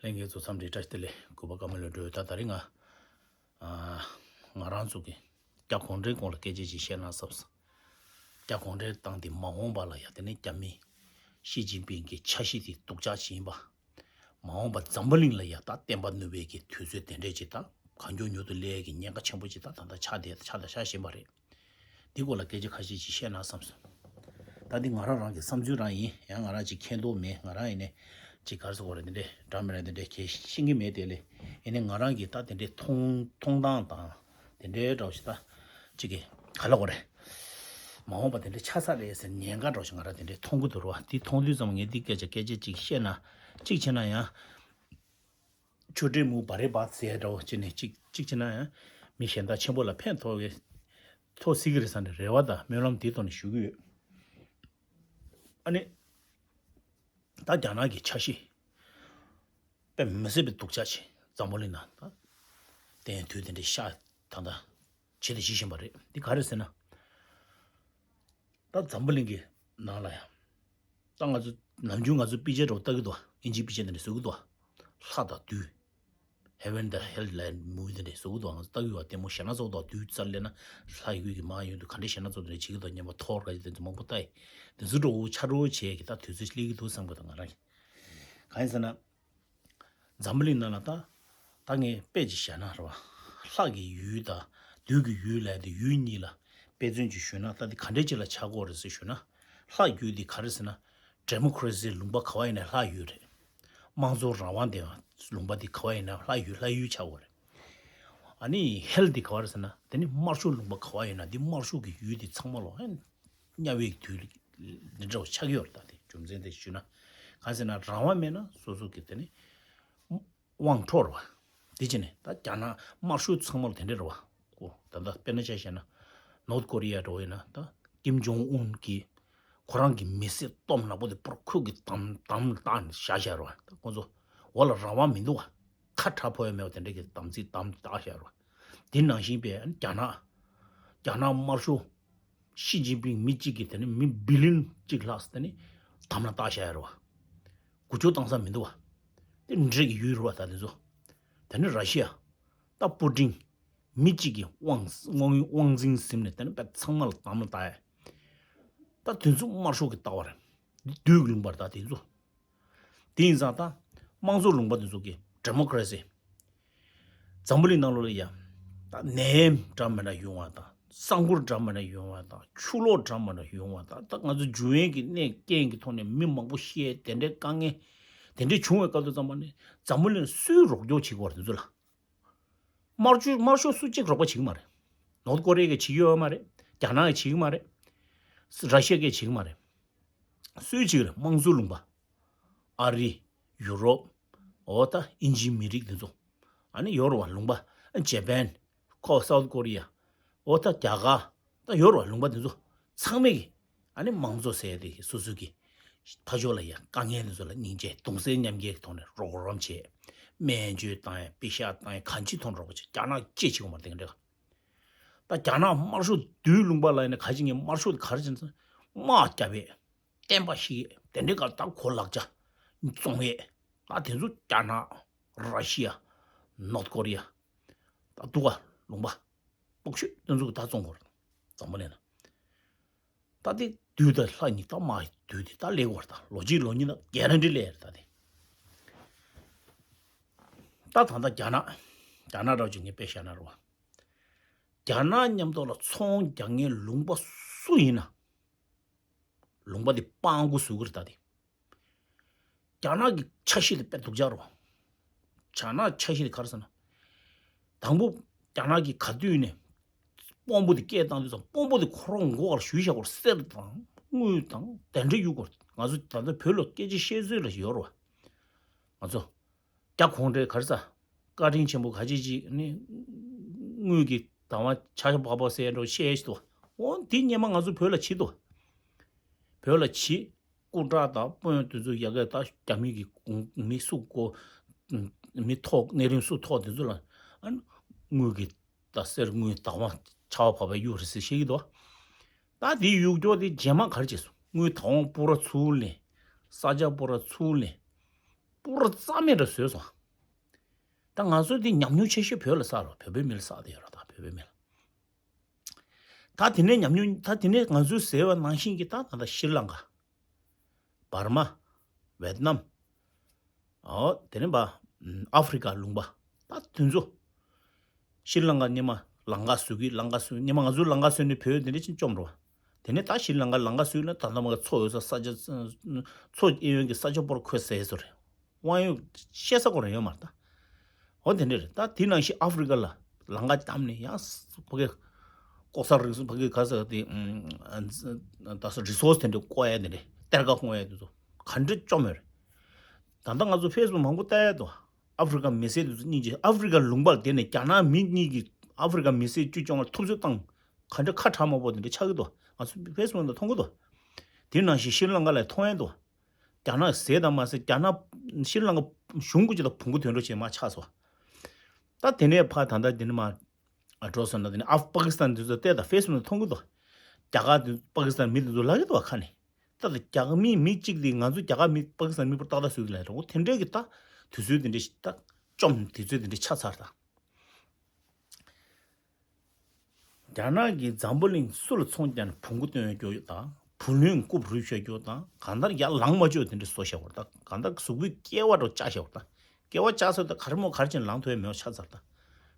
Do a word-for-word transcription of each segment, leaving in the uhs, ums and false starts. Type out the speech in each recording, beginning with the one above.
ལྷན་རྒྱས་ཚོ་འཚམས་འདྲི་བཀྲ་ཤིས་བདེ་ལེགས། གུས་པ་ཀརྨ་ལོས་འགྲོ་ཡོད། ད་ད་རིང་ང་ཨ་ང་རང་ཚོ་གི་རྒྱ་གུང་ཁྲན་སྐོར་ལ་སྐད་ཆ་ཅིག་བཤད་ན་བསམས་སོང་། རྒྱ་གུང་ཁྲན་ཏང་འདི་མ་འོངས་པ་ལ་ཡ་དེ་ནས་རྒྱ་མི་ཞི་ཅིན་ཕིང་གི་འཆར་གཞི་དེ་སྡུག་ཅག་ཅིག་ཡིན་པ། མ་འོངས་པ་འཛམ་བུ་གླིང་ལ་ཡ་ད་བསྟན་པ་གནོད་པའི་གི་དུས་ཚོད་དེ་འདྲས་ཅིག་ད་གང་མགྱོགས་མྱུར་དུ་སླེབས་ཀྱི་ཉེན་ཁ་ཆེན་པོ་ཅིག་ད་ད་ལྟ་ཆགས་བསྡད་ཆགས་དང་ཆགས་བཞིན་པ་རེད། འདི་སྐོར་ལ་སྐད་ཆ་ཁ་ཤས་ཅིག་བཤད་ན་བསམས་སོང་། ད་འདི་ང་རང་རང་གི་བསམ་ཚུལ་རང་ཡིན། ཡང་ང་རང་ཅིག་མཁྱེན་རྟོགས་མེད། ང་རང་ཡིན་ནས་ཅིག་ག་རེ་ཟེར་དགོས་རེད། འདི་འདྲས་འདྲ་མི་འདྲ་འདི་འདྲས་གལ་ཤེས་ཀྱི་མེད། དེ་ལས་ཡིན་ནས་ང་རང་གི་ད་དེ་འདྲས་མཐོང་མཐོང་སྟངས་དང་དེ་འདྲས་འདྲ་བོ་ཞིག་ད་ཅིག་གི་ག་ལ་གོ་རེད། མ་འོངས་པ་དེ་འདྲས་ཆགས་ས་རེད་ཟེར་ཉེན་ཁ་འདྲ་བོ་ཞིག་ང་རང་དེ་འདྲས་མཐོང་གི་འདུག་རོ། འདི་མཐོང་དུས་ཙམ་ངས་འདི་སྐད་ཆ་སྐད་ཆ་ཅིག་བཤད་ན་ཅིག་བྱས་ན་ཡང་། ཆོས་འབྲེལ་མུ་བ་རེ་བ་ཟེར་འདྲ་བོ་བྱས་ནས་ཅིག་ཅིག་བྱས་ན་ཡང་མི་གཞན་དག་ཆེན་པོ་ལ་ཕན་ཐོགས་ཀྱི་ཐོགས་སྲིད་ཀྱི་རེད་བསམ་ནས་རེ་བ་དང་སྨོན་ལམ་འདིའི་ཐོག་ནས་ཞུ་གི་ཡོད། ཨ་ནི། ད་རྒྱ་ནག་གི་འཆར་གཞི་དཔེ་མི་སྲིད་པའི་སྡུག་ཅག་ཆེ། འཛམ་བུ་གླིང་ནང་ད་དེ་དུས་དེ་འདྲའི་ཤ་ད་ད་བྱེད་དེ་བྱེད་བཞིན་པ་རེད། འདི་ག་རེ་ཟེར་ན། ད་འཛམ་བུ་གླིང་གི་ནང་ལ་ཡང་ད་ང་ཚོ་ནམ་རྒྱུན་ང་ཚོ་པི་ཅར་འདྲ་བོ་ལྟ་གི་འདུག་ཨིན་ཇིའི་པི་ཅར་དེ་འདྲ་བཟོ་གི་འདུག་ལྷ་དང་བདུད། Heaven དང་Hell ལ་མུ་བི་དེ་འདྲ་བཟོ་གི་འདུག་ང་ཚོ་ལྟ་གི་ཡོད། ལྟད་མོ་ཞེ་ན་ཚོགས་འདུག་བདུད་རྩ་ལས་ན་ལྷ་ཡི་གུ་གི་མ་ཡོང་དུས་ག་འདྲའི་ཞེ་ན་ཚོགས་དེ་འདྲ་བྱེད་ཀྱི་འདུག་སྙམ་པ། ཐོར་ག་ཅིག་དེ་ཚོ་མང་པོ་ལྟ་ཡི། དེ་ཚོ་འདྲ་བོ་ཆ་རོ་བྱས་ཀྱི་ད་དུས་ཚོད་སླེབས་ཀྱི་འདུག་བསམ་གི་འདུག་ང་རང་གིས། གང་ཡིན་ཟེར་ན། འཛམ་བུ་གླིང་ནང་ལ་ད་ད་ངས་དཔེ་ཅིག་བཞག་ན་རེད་བ། ལྷ་གི་ཡུལ་དང་བདུད་ཀྱི་ཡུལ་ལབ་དེ་ཡུལ་གཉིས་ལ་དཔེ་མཚོན་ཅིག་ཞུས་ན་ད་དེ་ག་འདྲས་ཅིག་ལ་ཆགས་ཀྱི་ཡོད་རེད་ཟེར་ཞུས་ན། ལྷ་ཡུལ་དེ་ག་རེ་ཟེར་ན། ཌེ་མོ་ཀ་རེ་སི་ལུང་པ་ག་བ་ཡིན་ན་ལྷ་ཡུལ་རེད། དམངས་གཙོ་རང་དབང་ལྡན་པ་ལུང་པ་དེ་ག་བ་ཡིན་ན་ལྷ་ཡུལ་ལྷ་ཡུལ་ཆགས་ཀྱི་ཡོད་རེད། ཨ་ནི་ཧེལ་དེ་ག་བ་རེད་ཟེར་ན་དེ་ནི་དམར་ཤོག་ལུང་པ་ག་བ་ཡིན་ན་དེ་དམར་ཤོག་གི་ཡུལ་དེ་ཚང་མ་ལོ་ཧན། དམྱལ་བའི་དུས་འདི་འདྲ་བ་ཆགས་ཀྱི་ཡོད་རེད། ད་དེ་རྒྱུ་མཚན་དེ་ཞུས་ན། གང་ཟེར་ན་རང་དབང་མེད་ན་སོ་སོ་གི་དེ་ནི་དབང་འཕྲོག་རེད་བ། དེ་བྱས་ནས་ད་རྒྱ་ནག་དམར་ཤོག་ཚང་མ་ལ་དེ་འདྲ་རེད་བ། ཨོ་ད་ལྟ་དཔེར་ན་ཆ་བཞག་ན་ནོར་ཐ་ཀོ་རི་ཡ་འདྲ་བོ་ཡིན་ན་ད་ཀིམ་ཇོང་ཨུན་གྱིས་ཁོ་རང་གི་མི་སེར་སྟོབས་ནག་པོ་དེ་པོར་ཁོ་གི་དམ་དམ་བཏགས་ནས་བཞག་བཞག་རེད་བ། ད་ཁོ་ཚོ་འོག་ལ་རང་དབང་མི་འདུག་བ། ཁ་གྲག་ཕོད་ཡ་མེད་པ་དེ་འདྲ་གི་དམ་ཚིག་དམ་བཏགས་བཞག་རེད་བ། དེ་ནང་བཞིན་པའི་རྒྱ་ནག་རྒྱ་ནག་དམར་ཤོག་ཞི་ཅིན་ཕིང་མི་གཅིག་གིས་དེ་ནི་མི་བི་ལིན་གཅིག་ལྷག་དེ་ནི་དམ་ལ་བཏགས་བཞག་ཡ་རེད་བ། འགུལ་སྐྱོད་བཏང་ས་མི་འདུག་བ། དེ་འདྲས་ཀྱི་ཡུལ་རེད་བ། ད་དེ་ཚོ་དེ་ནི་ར་ཤི་ཡ་ད་པུ་ཏིན་མི་གཅིག་གིས་དབང་དབང་དབང་འཛིན་ཟིན་ནས་དེ་ནི་པད་ཚང་མ་ལ་དམ་ལ་བཏགས་ཡ། ད་དེ་ཚོ་དམར་ཤོག་གིས་བཏགས་པ་རེད། བདུད་ཀྱི་ལུང་པར་ད་དེ་ཚོ། དེ་ཡིན་ཙང་ད་དམངས་གཙོ་ལུང་པ་དེ་ཚོ་གི་ཌེ་མོ་ཀ་རེ་སི། འཛམ་བུ་གླིང་ནང་ལོགས་ལ་ཡ། ད་ནད་ཡམས་འདྲ་མི་འདྲ་ཡོང་བ་དང་ས་འགུལ་འདྲ་མི་འདྲ་ཡོང་བ་དང་ཆུ་ལོག་འདྲ་མི་འདྲ་ཡོང་བ་དང་ད་ང་ཚོ་འབྱུང་བའི་གི་གནས་རྐྱེན་གྱི་ཐོག་ནས་མི་མང་པོ་ཤི་དེ་འདྲའི་དཀའ་ངལ་དེ་འདྲའི་བྱུང་བའི་སྐབས་དུ་ཙམ་པ་ནས་འཛམ་བུ་གླིང་སུས་རོགས་སྐྱོར་བྱེད་དགོས་རེད་དེ་ཚོ་ལ། དམར་ཤོག་དམར་ཤོག་སུ་གཅིག་རོགས་པ་བྱེད་ཀྱི་མ་རེད། ནོར་ཐ་ཀོ་རི་ཡ་གིས་བྱེད་ཀྱི་ཡོད་མ་རེད། རྒྱ་ནག་གིས་བྱེད་ཀྱི་མ་རེད། ར་ཤི་ཡ་གིས་བྱེད་ཀྱི་མ་རེད། སུས་བྱེད་ཀྱི་རེད། དམངས་གཙོ་ལུང་པ། ཨ་རི། ཡུ་རོབ། འོ་ད་དབྱིན་ཇིའི་མི་རིགས་འདི་ཚོ། ཨ་ནི་ཡོ་རོབ་པ་ལུང་པ། ཇེ་པན། ཁོ་སའུ་ཐ་ཀོ་རི་ཡ། འོ་ད་རྒྱ་གར། ད་ཡོ་རོབ་པ་ལུང་པ་འདི་ཚོ་ཚང་མས་ཀྱི། ཨ་ནི་དམངས་གཙོ་ཟེར་ཏེ་སོ་སོ་གི་ཕ་ཕྱོགས་ལ་ཡ་དཀའ་ངལ་འདི་ཚོ་ལ་སྙིང་རྗེ་གདུང་སེམས་མཉམ་སྐྱེད་ཀྱི་ཐོག་ནས་རོགས་རམ་བྱེད། སྨན་བཅོས་བཏང་ཡ་པེ་ཤག་བཏང་ཡ་གང་ཅིའི་ཐོག་ནས་རོགས་པ་བྱེད། རྒྱ་ནག་ཅི་བྱེད་དགོས་མ་རེད་དེ་འདྲ། ད་རྒྱ་ནག་དམར་ཤོག་བདུད་ལུང་པ་ལ་ཡིན་ན་ག་ཅི་ངས་དམར་ཤོག་དེ་ག་རེ་བྱེད་ན་དམག་རྒྱབ་ཡས། བསྟན་པ་བཤིག་ཡས་དེ་འདྲའི་སྐབས་ད་ཁོ་ལག་ཆ་བཙོང་ཡས། ད་དེ་ཚོ་རྒྱ་ནག་ར་ཤི་ཡ། ནོར་ཐ་ཀོ་རི་ཡ། ད་འདུག་ག་ལུང་པ་སྤོག་ཤོད་དེ་ཚོ་གི་ད་བཙོང་དགོས་རེད། འཛམ་བུ་གླིང་ན། ད་དེ་བདུད་དང་ལྷ་གཉིས་ད་དམག་གི་བདུད་དེ་ད་ལས་དགོས་རེད། ད་ལོ་གཅིག་ལོ་གཉིས་ན་གེ་རན་ཊི་ལས་རེད་ད་དེ། ད་ད་ལྟ་རྒྱ་ནག་རྒྱ་ནག་འདྲ་བོ་ཅིག་ངས་དཔེ་བཞག་ན་རེད་བ། རྒྱ་ནག་མཉམ་དུ་ལ་ཚོང་རྒྱག་མཁན་ལུང་པ་སུ་ཡིན་ན། ལུང་པ་དེ་སྤང་དགོས་བཟོ་གི་རེད་ད་དེ། རྒྱ་ནག་གི་འཆར་གཞི་དེ་དཔེ་སྡུག་ཅག་རེད་བ། རྒྱ་ནག་འཆར་གཞི་དེ་ག་རེ་ཟེར་ན། དང་པོ་རྒྱ་ནག་གི་ག་དུས་ནས་དཔོན་པོ་དེ་སྐད་བཏང་དུས་ཙམ་དཔོན་པོ་དེ་ཁོ་རང་མགོ་བར་ཞུས་བཞག་གོ་གསེར་དང་དངུལ་དང་དེ་འདྲ་གཡུག་གོ། ང་ཚོ་ད་ལྟ་བོད་ལ་སྐད་ཆ་བཤད་ཚུལ་ལ་ཡོད་རེད་བ། ང་ཚོ་རྒྱ་གུང་ཁྲན་ག་རེ་ཟ། བཀའ་དྲིན་ཆེན་པོ་ག་ཅི་ཅིག་ནི། དངུལ་གྱི་བདག་དབང་ཆ་ཆ་བབ་བབ་ཟེར་འགྲོ་བཤད་ཤི་ཏོ། འོ་འདི་སྙེ་མ་ང་ཚོ་བོད་ལ་བྱེད་དོ། བོད་ལ་བྱེད། སྐུ་དྲག་དང་དཔོན་དེ་ཚོ་ཡ་གི་ད་རྒྱ་མི་གི་མི་སུ་གོ། མི་ཐོག་གནས་རིམ་སུ་ཐོག་དེ་ཚོ་ལ་ཨ་ནི་དངུལ་གྱི་ད་གསེར་དངུལ་བདག་དབང་ཆ་བ་བབས་པའི་གཡུ་རེད་ཟེར་བཤད་ཀྱི་འདུག་ད་དེའི་གཡུ་སྐྱོར་དེ་རྗེས་མ་ག་རེ་བྱས་སོང་། དངུལ་བདག་དབང་སྤུ་ར་ཚུར་ལེན། ས་ཆ་སྤུ་ར་ཚུར་ལེན། སྤུ་ པོར་རྩ་མེད་རུ་བཟོས་སོང་། ད་ང་ཚོ་འདི་ཉམས་མྱོང་ཆེ་ཤོས་བོད་ལ་བསགས་རོགས། བོད་པའི་མི་ལ་བསགས་དེ་ཡོད་རོགས། ད་བོད་པའི་མི་ལ། ད་དེ་ནས་ཉམས་མྱོང་ད་དེ་ནས་ང་ཚོས་ཟེར་བ་ནང་བཞིན་གྱི་ད་ད་ལྟ་ཤྲི་ལང་ཀ། འབར་མ། ཝེད་ནམ། ཨོ་དེ་ནས་པ། ཨ་ཧྥེ་རི་ཀ་ལུང་པ། ད་དེ་ཚོ། ཤྲི་ལང་ཀ་སྔོན་མ་ལང་ཀ་བཟོ་གི། ལང་ཀ་བཟོ། སྔོན་མ་ང་ཚོ་ལང་ཀ་བཟོས་ནས་བོད་དེ་འདྲ་ཅིག་བཅོམ་རོགས། དེ་ནས་ད་ཤྲི་ལང་ཀ་ལང་ཀ་བཟོས་ན་ད་ལྟ་མ་ག་མཚོ་ཡོད་ས་ས་ཆ། མཚོ་གཡས་གཡོན་གྱི་ས་ཆ་པོར་ཁོས་ཟས་བཟོ་རེད། དབང་ཡོད་བཤད་ས་ཁོ་རང་ཡོད་མ་རེད་ད། འོ་དེ་འདྲ་རེད། ད་དེ་ནང་བཞིན་ཨ་ཧྥེ་རི་ཀ་ལ་ལང་ཀ་བསྡམས་ནས་ཡང་ཕ་གི་ལྐོག་ཟ་རིགས་སུ་ཕ་གི་ག་ས་དེ་ད་ས་རི་སོར་སི་དེ་འདྲ་བརྐོ་ཡ་དེ་འདྲ་གཏེར་ཁ་སྐོང་ཡ་དེ་ཚོ་ག་འདྲ་བཅོམ་ཡོད་རེད། ད་ལྟ་ང་ཚོ་ཕེ་སི་བུག་མང་པོ་ལྟ་ཡ་འདུག་ཨ་ཧྥེ་རི་ཀ་མི་སེར་དེ་ཚོ་གཉིས་ཀྱིས་ཨ་ཧྥེ་རི་ཀ་ལུང་པར་དེ་ནས་རྒྱ་ནག་མི་གཉིས་ཀྱིས་ཨ་ཧྥེ་རི་ཀ་མི་སེར་བཅོས་སྐྱོང་ལ་ཐུབ་ཚོད་བཏང་། ག་འདྲ་ཁ་གྲག་མ་པོ་དེ་འདྲ་ཆགས་ཀྱི་འདུག་ང་ཚོ་ཕེ་སི་བུག་ནང་མཐོང་གི་འདུག་དེ་ནང་བཞིན་ཤྲི་ལང་ཀ་ལ་མཐོང་ཡ་འདུག་རྒྱ་ནག་ཟས་དང་མ་ཟས། རྒྱ་ནག་ཤྲི་ལང་ཀ་གཞུང་གི་ཅིག་ལ་བོང་གུ་ཐོན་འགྲོ་བྱེད་མ་ཆགས་སོང་། ད་དེ་ནས་ཕ་ད་ལྟ་དེ་ནས་མ་འགྲོ་སོང་ན་དེ་ནས་ཨ་པ་ཀི་སི་ཐན་དེ་ཚོ་བལྟས་དང་ཕེ་སི་བུག་ནང་མཐོང་གི་འདུག་རྒྱ་གར་དེ་པ་ཀི་སི་ཐན་མི་དེ་ཚོ་ལབ་ཀྱི་འདུག་ཁ་ནས། ད་ལྟ་རྒྱ་མི་མི་གཅིག་དེ་ང་ཚོ་རྒྱ་གར་མི་པ་ཀི་སི་ཐན་མི་བུ་ཏག་ཏག་བཟོས་ཏེ་ལབ་རེད། འོ་དེ་འདྲའི་གི་ད་དུས་ཚོད་དེ་འདྲ་ཞིག་ད་བཅོམ་དུས་ཚོད་དེ་འདྲ་ཆགས་ཚར་ད། རྒྱ་ནག་གིས་འཛམ་བུ་གླིང་སུ་ལ་ཚོང་རྒྱག་ནས་བོང་གུ་སྟོན་རྒྱུ་དང་། བུ་ལོན་རྐུབ་རུས་བྱ་རྒྱུ་དང་། གང་ལྟར་ཡར་ལངས་མ་བཅུག་དེ་འདྲ་བཟོ་བཞག་པ་རེད། ད་གང་ལྟར་གཟུགས་པོའི་སྐྱེ་བ་འགྲོ་བཅག་བཞག་པ་རེད། ད་སྐྱེ་བ་བཅག་ས་ད་ག་རེ་མོ་ག་རེ་བྱས་ནས་ལངས་ཐུབ་ཡ་མེད་པ་ཆགས་ཚར་ད།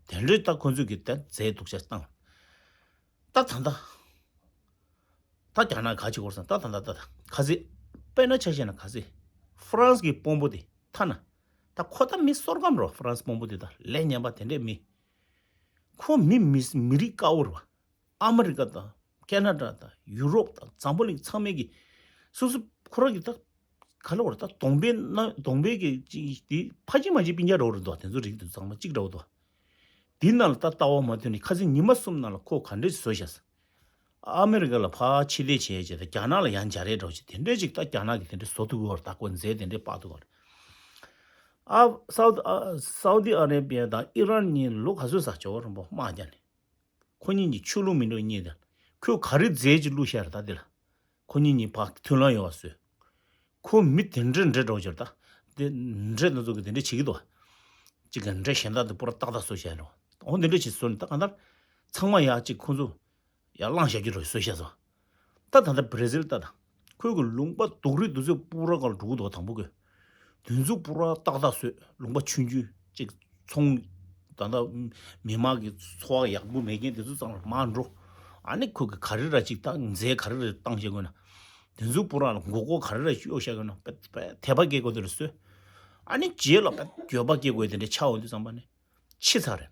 དེ་འདྲའི་ད་ཁོ་ཚོས་གི་ད་རྫས་སྡུག་ཅག་བཏང་། ད་ད་ད། ད་རྒྱ་ནག་ག་ཅིག་བོར་སོང་ད་ད་ད་ད་ད་ག་ཚོད། དཔེར་ན་ཆ་བཞག་ན་ག་ཚོད། ཧྥ་རན་སི་གི་དཔོན་པོ་དེ་ཐ་ན། ད་ཁོ་ད་མི་བསོད་སྐམ་རོ། ཧྥ་རན་སི་དཔོན་པོ་དེ་ད་ལས་ངན་པ་དེ་འདྲས་མི། ཁོ་མི་མི་མི་རིགས་དཀར་པོ་རེད་པ། ཨ་མི་རི་ཀ་དང་ཁེ་ན་ཌ་དང་ཡུ་རོབ་དང་འཛམ་བུ་གླིང་ཚང་མས་ཀྱི་སོ་སོ་ཁོ་རང་གི་ད་ག་ལ་བར་ད་གདོང་པའི་ན་གདོང་པའི་གི་ཅི་དེ་ཕ་ཅི་མ་ཅི་སྤུན་ཀྱག་འདྲ་བོ་རེད་འདུག་དེ་ཚོ་རིགས་དེ་ཚང་མ་གཅིག་འདྲ་བོ་འདུག་དེ་ནང་ལ་ད་ལྟ་བ་མ་ཐོན་ནས་ཁ་སང་ཉི་མ་གསུམ་ནང་ལ་ཁོ་ག་འདྲས་བཟོས་བཞག་ཨ་མི་རི་ཀ་ལ་ཕར་ཕྱིར་ལས་བྱས་བྱས་ད་རྒྱ་ནག་ལ་ཡང་འཇའ་རས་འདྲ་བོ་ཅིག་དེ་འདྲས་ཅིག་ད་རྒྱ་ནག་གི་དེ་འདྲས་བཟོ་ཐུབ་ཀྱི་ཡོད་རེད། ད་ཁོ་མཛད་དེ་འདྲས་སྤར་ཐུབ་ཀྱི་ཡོད་རེད། ཨ་སའུ་ཨ་སའུ་དི་ཨ་རེ་བི་ཡ་དང་ཨི་རན་གཉིས་ལོ་ག་ཚོད་ཟ་ཇོ་རིན་པོ་དམག་རྒྱག་ནས། ཁོ་གཉིས་ཀྱིས་ཆོས་ལུགས་མི་འདྲ་གཉིས་དང་། ཁོས་ག་རེ་རྫས་ཅིག་བླུགས་ཤར་ད་དེ་ལ། ཁོ་གཉིས་གཉིས་བག་མཐུན་ལམ་ཡོད་པ་བཟོས། ཁོ་མི་དེ་འདྲ་འདྲ་འགྲོ་ཆར་ད། དེ་འདྲ་ནུ་ཚོ་གི་དེ་འདྲ་བྱེད་ཀྱི་འདུག་གཅིག་གི་འདྲ་གཞན་དག་དེ་པོ་ར་ཏག་ཏག་བཟོས་བཞག་རོ། འོ་འདི་འདྲ་ཅིག་བཟོས་ནས་ད་གང་ལྟར། ཚང་མ་ཡག་ཅིག་ཁོ་ཚོ་ཡར་བླངས་བཞག་རྒྱུ་རོ་བཟོས་བཞག་སོ། ད་ད་ལྟ་བྷི་ར་ཟིལ་ལྟ་དང་། ཁོས་གི་ལུང་པ་སྡུག་རུས་འདུག་ཚོད་སྤུ་ར་ག་ལ་འགྲོ་གི་འདུག་དང་པོ་གི། དུས་ཚོད་སྤུ་ར་ཏག་ཏག་བཟོས། ལུང་པ་ཆུང་ཆུང་ཅིག་ཚོང་། ད་ལྟ་མི་མང་གི་འཚོ་བ་ཡག་པོ་མེད་མཁན་དེ་ཚོ་ཚང་མ་འགྲོ། ཨ་ནི་ཁོས་གི་ག་རེ་ར་ཅིག་ད་རྫས་ག་རེ་ར་བཏང་བཞག་དགོས་ན། དུས་ཚོད་སྤུ་ར་ལ་མགོ་སྐོར་ག་རེ་ར་གཡོག་བཞག་དགོས་ན་པེ་པེ་དད་པ་སྐྱེ་དགོས་དེ་རུ་བཟོས། ཨ་ནི་རྗེས་ལ་པེ་འགྱོད་པ་སྐྱེ་དགོས་དེ་འདྲ་ཆགས་འོང་དུས་ཙམ་པ་ནི། ཕྱི་ཚར་རེད།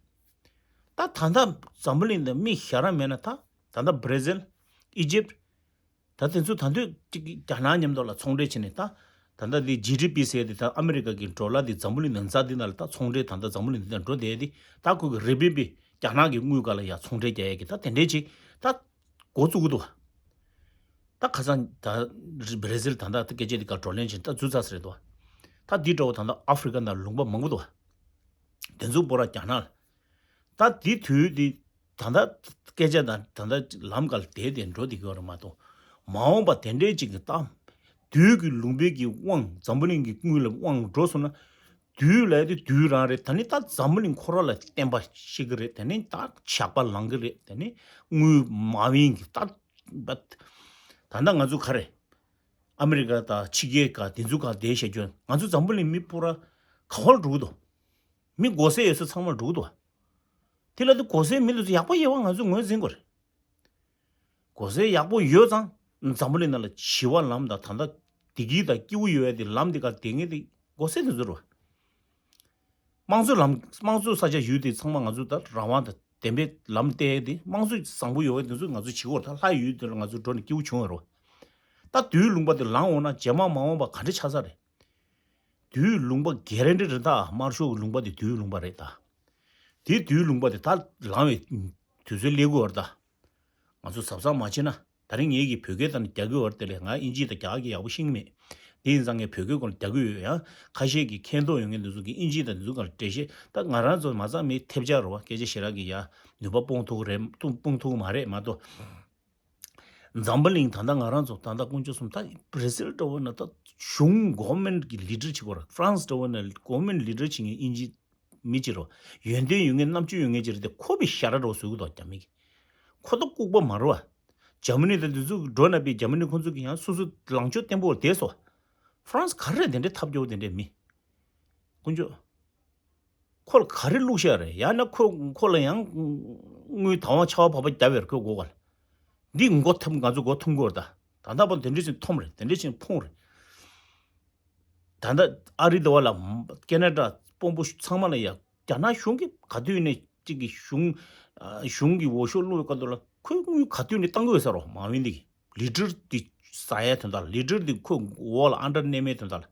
ད་ད་ལྟ་འཛམ་བུ་གླིང་འདི་མི་ཞེ་དྲག་མེད་ན་ད་ད་ལྟ་བྷི་ར་ཟིལ། ཨི་ཇིབ། ད་དེ་ཚོ་ད་དུང་ཅིག་རྒྱ་ནག་མཉམ་དུ་ལ་ཚོང་འབྲེལ་བྱས་ནས་ད། ད་ལྟ་འདི་ཇི་ཌི་པི་ཟེར་དེ་ད་ཨ་མི་རི་ཀ་གི་ཌོ་ལར་འདི་འཛམ་བུ་གླིང་ནང་རྩ་འདི་ནང་ལ་ད་ཚོང་འབྲེལ་ད་ལྟ་འཛམ་བུ་གླིང་འདི་དང་འགྲོ་བསྡད་དེ་ད་ཁོ་གི་རི་པི་པི་རྒྱ་ནག་གི་དངུལ་སྒང་ལ་ཡ་ཚོང་འབྲེལ་རྒྱག་ཡས་ཀྱི་ད་དེ་འདྲས་ཅིག་ད་འགོ་བཙུགས་ཀྱི་འདུག་ད་ཁ་སང་ད་བྷི་ར་ཟིལ་ད་ད་སྐད་ཆ་འདི་ག་བགྲོ་གླེང་བྱས་ད་འཛུལ་ཚར་ཟེར་རེད་འདུག་ད་འདི་འདྲ་བོ་ད་ལྟ་ཨ་ཧྥེ་རི་ཀ་ནང་ལུང་པ་མང་པོ་འདུག་དེ་ཚོ་པོ་ར་རྒྱ་ནག་ལ། ད་འདི་དུས་འདི་ད་ལྟ་སྐད་ཆ་དང་ད་ལྟ་ལམ་ཀ་ལ་བསྡད་དེ་འགྲོ་བསྡད་ཀྱི་ཡོད་རེད་མ་གཏོགས། མ་འོངས་པ་དེ་འདྲའི་ཅིག་གི་ད། བདུད་ཀྱི་ལུང་པའི་གི་དབང་འཛམ་བུ་གླིང་གི་དངུལ་ལ་དབང་འགྲོ་སོང་ན། བདུད་ལབ་དེ་བདུད་རང་རེད། ད་ནི་ད་འཛམ་བུ་གླིང་ཁོ་ར་ལ་བརྟེན་པ་ཞིག་གི་རེད། ད་ནི་ད་ཞགས་པ་ལངས་གི་རེད། ད་ནི་དངུལ་མ་བིན་གི་ད། ད་ལྟ་ང་ཚོ་ག་རེ། ཨ་མི་རི་ཀ་དང་ཕྱི་རྒྱལ་ཁག་དེ་ཚོ་ག་བསྡད་བཞག་རྒྱུ་ང་ཚོ་འཛམ་བུ་གླིང་མི་སྤུ་ར་ག་བར་འགྲོ་གི་འདུག་མི་མགོ་སེར་ཡོད་ས་ཚང་མ་འགྲོ་གི་འདུག་དེ་ལ་དེ་མགོ་སེར་མི་ལ་ཚོ་ཡག་པོ་ཡོད་པ་ང་ཚོས་ངོས་འཛིན་དགོས་རེད། མགོ་སེར་ཡག་པོ་ཡོད་ཙང་འཛམ་བུ་གླིང་ནང་ལ་ཞི་བ་ལམ་དང་ད་ལྟ་བདེ་སྐྱིད་དང་སྐྱིད་པོ་ཡོད་ཡ་དེ་ལམ་དེ་ག་བསྡད་མཁན་དེ་མགོ་སེར་དེ་ཚོ་རེད་བ། དམངས་གཙོ་ལམ་དམངས་གཙོ་ས་ཆ་ཡུལ་དེ་ཚང་མ་ང་ཚོ་ད་རང་དབང་དང་བདེན་པའི་ལམ་བལྟས་ཏེ་དམངས་གཙོ་བཟང་པོ་ཡོད་པ་དེ་ཚོ་ང་ཚོ་བྱེད་དགོས་རེད། ད་ལྷ་ཡུལ་དེ་ལ་ང་ཚོ་འགྲོ་ནས་སྐྱིད་པོ་བྱུང་བ་རེད་བ། ད་བདུད་ལུང་པ་དེ་ལངས་འོང་ན་རྗེས་མ་མ་འོངས་པ་ག་འདྲ་ཆགས་ས་རེད། བདུད་ལུང་པ་གྷེ་རན་ཊི་རེད་ད། དམར་ཤོག་གི་ལུང་པ་དེ་བདུད་ལུང་པ་རེད་ད། དེ་བདུད་ལུང་པ་དེ་ད་ལངས་པའི་དུས་ཚོད་སླེབས་ཀྱི་ཡོད་རེད་ད། ང་ཚོ་གཟབ་གཟབ་མ་བྱས་ན། ད་རིང་ངེད་ཀྱིས་བོད་སྐད་དང་རྒྱག་གི་ཡོད་རེད་དེ་ལས་ང་ཨིན་ཇི་དང་རྒྱ་གར་གྱི་ཡག་པོ་ཤེས་ཀྱི་མེད། དེ་ཡིན་ཙང་ངས་བོད་སྐད་སྐོར་ལ་རྒྱག་གི་ཡོད། ཡང་ཁ་ཤས་ཀྱིས་མཁྱེན་རྟོགས་ཡོད་མཁན་དེ་ཚོ་གིས་ཨིན་ཇི་དང་དེ་ཚོ་སྒང་ལ་འགྲེལ་བཤད། ད་ང་རང་ཚོ་མ་རྩ་མེད་ཐེབས་ཆག་རེད་བ། སྐད་ཆ་ཞེ་དྲག་གི་ཡ་ནུས་པ་སྤུངས་ཐུབ་ཀྱི་རེད་སྤུངས་ཐུབ་ཀྱི་མ་རེད་མ་གཏོགས། འཛམ་བུ་གླིང་ད་ལྟ་ང་རང་ཚོ་ད་ལྟ་དཀོན་མཆོག་གསུམ་ད་བྷི་ར་ཟིལ་འདྲ་བོ་ན་ད་ གཞུང་government་གི་leader་བྱེད་དགོས་ར། France་འདྲ་བོ་ན་government་leader་བྱེད་མཁན་དབྱིན་ཇི་མི་གཅིག་རོ། ཡོན་ཏན་ཡོད་མཁན་རྣམ་དཔྱོད་ཡོད་མཁན་གཅིག་རེད་དེ། ཁོ་བའི་ཞ་ར་འདྲ་བོ་བཟོ་གི་འདུག་རྒྱ་མི་གི། ཁོ་ད་ལྐུགས་པ་མ་རེད་བ། Germany་དང་དེ་ཚོ་འགྲོ་ན་པའི་Germany་ཁོང་ཚོ་གི་ཡང་སོ་སོ་ལངས་ཕྱོགས་བརྟན་པོ་བསྡད་སོང་། France་ག་རེ་དེ་འདྲའི་ཐབས་སྐྱོ་བོ་དེ་འདྲའི་མི། དཀོན་མཆོག་ཁོ་ལ་ག་རེ་བླུགས་ཤག་རེད། ཡང་ན་ཁོ་ཁོ་ལ་ཡང་དངུལ་དང་བ་ཆར་པ་བབས་པ་བརྒྱབ་ཡོད་རེད། ཁོས་སྒོ་ཁ་ལ། འདི་མགོ་འཐོམ། ང་ཚོ་མགོ་འཐོམ་གི་ཡོད་རེད་ད། ད་ལྟ་བར་དེ་འདྲ་ཞིག་འཐོམ་རེད། དེ་འདྲ་ཞིག་ཕོངས་རེད། ད་ལྟ་ཨ་རི་དེ་བ་ལ་ཁེ་ན་ཌ་དཔོན་པོ་ཚང་མ་ལ་ཡ། རྒྱ་ནག་གཞུང་གིས་ག་དུས་ནས་གཅིག་གི་གཞུང་གཞུང་གི་འོས་ཤོག་བླུགས་པའི་སྐབས་དུ་ལ་ཁོས་དངུལ་ག་དུས་ནས་བཏང་གི་ཡོད་ས་རོ། མ་འོན་འདི་གི་ལི་ཌར་འདི་ཟ་ཡའི་དོན་དག་ལ། ལི་ཌར་འདི་ཁོ་འོག་ལ་ཨན་ཌར་གནས་མའི་དོན་དག་ལ།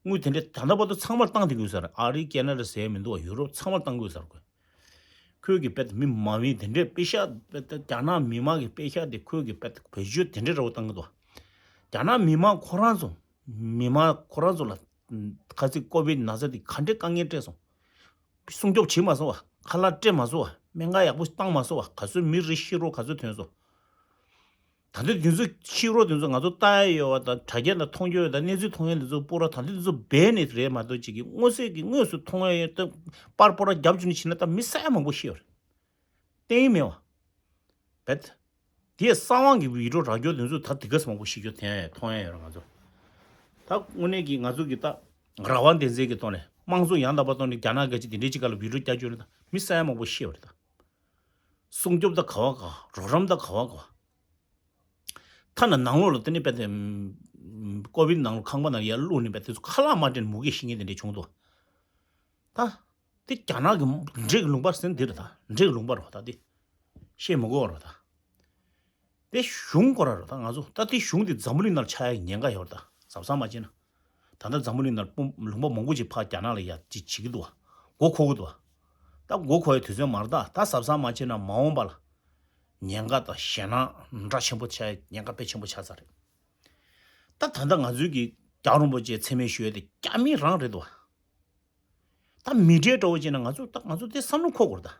དངུལ་དེ་འདྲ་ད་ལྟ་བར་དུ་ཚང་མར་བཏང་བསྡད་ཀྱི་ཡོད་ས་རེད། ཨ་རི་ཁེ་ན་ཌ་ཟེར་ཡ་མི་འདུག་བ། ཡུ་རོབ་ཚང་མར་བཏང་གི་ཡོད་ས་རེད། ཁོས་ཁོས་ཀྱི་དཔེ་མི་མང་བའི་དེ་འདྲའི་དཔེ་ཤག་དཔེ་རྒྱ་ནག་མི་མང་གི་དཔེ་ཤག་དེ་ཁོས་ཀྱི་དཔེ་བེད་སྤྱོད་དེ་འདྲའི་འདྲ་བོ་བཏང་གི་འདུག་རྒྱ་ནག་མི་མང་ཁོ་རང་ཚོ། མི་མང་ཁོ་རང་ཚོ་ལ་ཁ་ཚིག་ཀོ་བིད་ན་ཚ་དེ་ག་འདྲའི་དཀའ་ངལ་སྤྲད་སོང་། སྲུང་སྐྱོབ་བྱེད་མ་སོང་བ། ཁ་ལག་སྤྲད་མ་སོང་བ། སྨན་ཁང་ཡག་པོ་བཏང་མ་སོང་བ། ག་ཚོད་མི་རེ་ཤི་རོ་ག་ཚོད་ཐོན་སོང་། ད་ལྟ་དུས་ཚོད་ཕྱི་རོལ་དུས་ཚོད་ང་ཚོ་ལྟ་ཡ་ཡོད་པ་དང་། དྲ་རྒྱ་ལ་མཐོང་རྒྱུ་ཡོད་དང་། གནས་ཚུལ་མཐོང་ཡ་དུས་ཚོད་པོ་ར་ད་ལྟ་དུས་ཚོད་བས་ནས་རེད་མ་གཏོགས་ཅིག་གི་མངོན་གསལ་གྱི་དངོས་སུ་མཐོང་ཡ་ཡོད་ད། པར་པོ་ར་རྒྱབ་བཅུག་ནས་ཕྱིན་ན་ད་མི་ས་ཡ་མང་པོ་ཤི་ཡོད་རེད། བསྟན་ཡིན་མེད་བ། བེད། དེ་གསང་བ་གི་བི་ཌིའོ་རག་རྒྱུ་དུས་ཚོད་ད་དེ་ག་ས་མང་པོ་ཤི་རྒྱུ་དེ་མཐོང་ཡ་ཡོད་རེད་ང་ཚོ། ད་དངོས་གནས་ཀྱི་ང་ཚོ་གི་ད་རང་དབང་བདེན་འཚོལ་གྱི་ཐོག་ནས་དམངས་གཙོ་ཡང་དག་པ་ཐོག་ནས་རྒྱ་ནག་གི་ཅིག་དེ་འདྲའི་ཅིག་ག་ལ་བི་ཌིའོ་རྒྱག་རྒྱུ་རེད་ད། མི་ས་ཡ་མང་པོ་ཤི་ཡོད་རེད་ད། སྲུང་སྐྱོབ་ད་ག་བ་ག། རོགས་རམ་ད་ག་བ་ག། ཐ་ན་ནང་ལོགས་ལ་དེ་ནས་པད་དེ། ཀོ་བིད་ནང་ལོགས་ཁང་པ་ནང་ཡར་བླུགས་ནས་པད་དེ་ཚོ་ཁ་ལག་མ་སྤྲད་ནས་མུ་གེ་ཤི་མཁན་དེ་འདྲས་བྱུང་འདུག་ད་དེ་རྒྱ་ནག་གི་འདྲེ་གི་ལུང་པ་ཟེར་འདི་རེད་ད། འདྲེ་གི་ལུང་པ་རེད་ད་དེ། བཤད་མི་དགོས་རེད་ད། དེ་གཞུང་སྐོར་ར་རེད་ད་ང་ཚོ། ད་དེ་གཞུང་དེ་འཛམ་བུ་གླིང་ནང་ཆགས་ཡ་ཉེན་ཁ་ཡོད་རེད་ད། གཟབ་གཟབ་མ་བྱས་ན། ད་ལྟ་འཛམ་བུ་གླིང་ནང་དཔུང་ལུང་པ་མང་པོ་ཅིག་ཕར་རྒྱ་ནག་ལ་ཡ་ཅིག་བྱེད་ཀྱི་འདུག་བ། མགོ་འཁོར་གྱི་འདུག་བ། ད་མགོ་འཁོར་ཡའི་དུས་ཚོད་མ་རེད་ད། ད་གཟབ་གཟབ་མ་བྱས་ན་མ་འོངས་པ་ལ་ཉེན་ཁ་དང་ཞེད་སྣང་འདྲ་ཆེན་པོ་ཆགས། ཉེན་ཁ་དཔེ་ཆེན་པོ་ཆགས་ཚར་རེད། ད་ད་ལྟ་ང་ཚོའི་གི་རྒྱལ་བ་རིན་པོ་ཆེ་མཚན་སྨད་ཞུ་ཡ་དེ་རྒྱ་མི་རང་རེད་འདུག་བ། ད་མི་ཌི་ཡ་འདྲ་བོ་བྱས་ན་ང་ཚོ་ད་ང་ཚོ་དེ་བསམ་བློ་འཁོར་དགོས་རེད་ད།